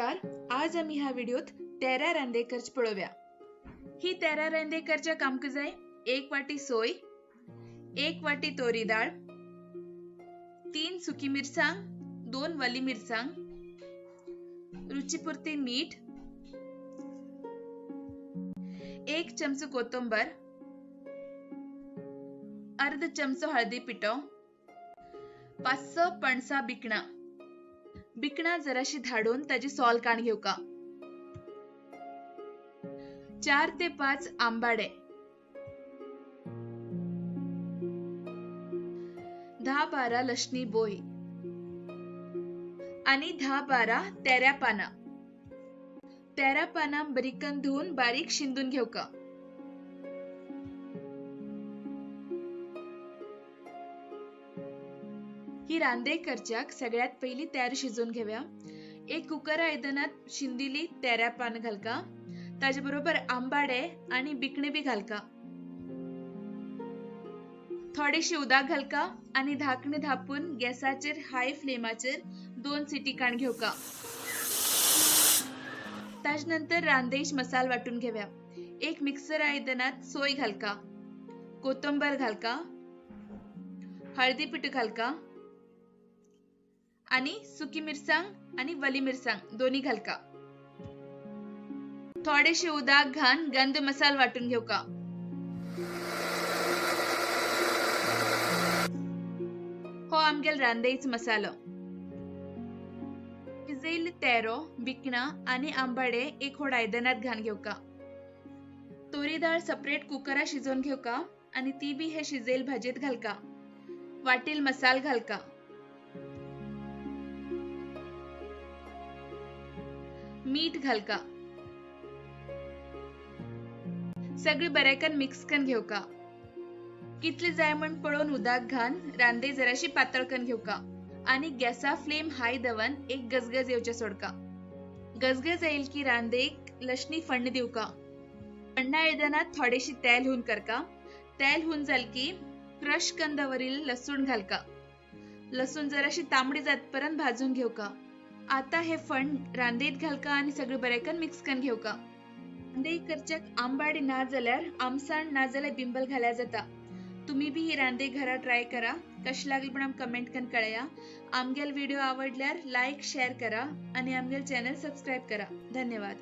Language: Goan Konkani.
नमस्कार, आज आमी ह्या व्हिडिओत तेरा रांदेकर्च पळोवया। ही तेरा रांदेकरच्या कामक जाय 1 वाटी सोय, 1 वाटी तोरी डाळ, 3 सुकी मिरसांग, 2 वली मिरसांग, रुचीपुरती मीठ, 1 चमचो कोथिंबीर, अर्ध चमचो हळदी पिठो, 5-6 पणसा बिकणा, बिकणा जराशी धाडून ताजी सोल काण घेवका, 4 ते 5 आंबाडे, 10-12 लसणी बोय आणि 10-12 तेऱ्या पाना। तेऱ्या पाना बरीकन धुवून बारीक शिंदून घेवका। ही रांदे करच्याक सगळ्यात पहिली तयार शिजवून घेऊया। एक कुकर आयदनात शिंदिली तेऱ्या पान घालका, ताजे बरोबर आंबाडे आणि बिकणे बी घालका, थोडीशी उदक घालका आणि धाकणे धापून गॅसाचेर हाय फ्लेमाचेर 2 सिटी काण घेवका। ताजे नंतर रांदेश मसाल वाटून घेऊया। एक मिक्सर आयदनात सोय घालका, कोथिंबीर घालका, हळदी पीठ घालका आणि सुकी मिरसांग आणि वली मिरसांग दोन्ही घालका, थोडेसे उदक घालून गंध मसाला वाटून घेवका। हो आमगेल रांदेच मसालो। शिजयिल्ले तेरो, बिकणा आणि आंबाडे एक होड आयदनात घालून घेवका। तोरी डाळ सेपरेट कुकरा शिजवून घेवका आणि ती बी हे शिजयिल्ले भाजयेत घालका, वाटील मसाल घालका। मीठ घालका, सगळी बरेकन मिक्स करून घेवका। कितले जाय म्हण पळोवन उदक घालून रांदे जराशी पातळ करून घेवका आणि गॅसा फ्लेम हाय दवन एक गजगज येवचे सोडका। गजगज येईल की रांदेक लसणी फण्ण दिवका। फण्णा आयदनात थोडेशी तेल हून करका। तेल हून जाल की क्रश करून दवरिल्लें लसूण घालका। लसूण जराशी तांबडी जातपर्यंत भाजून घेवका। आता हे फण रांदेत घालका आणि सगळे बरेकन मिक्स करून घेवका। रांदे करच्याक आंबाडी ना जाल्यार आमसाण ना जाल्यार बिंबल घाल्या जाता। तुम्ही बी ही रांदे घरा ट्राय करा। कशी लागली पण कमेंट करून कळया। आमगेल व्हिडिओ आवडल्यार लाईक शेअर करा आणि आमगेल चॅनल सबस्क्राईब करा। धन्यवाद।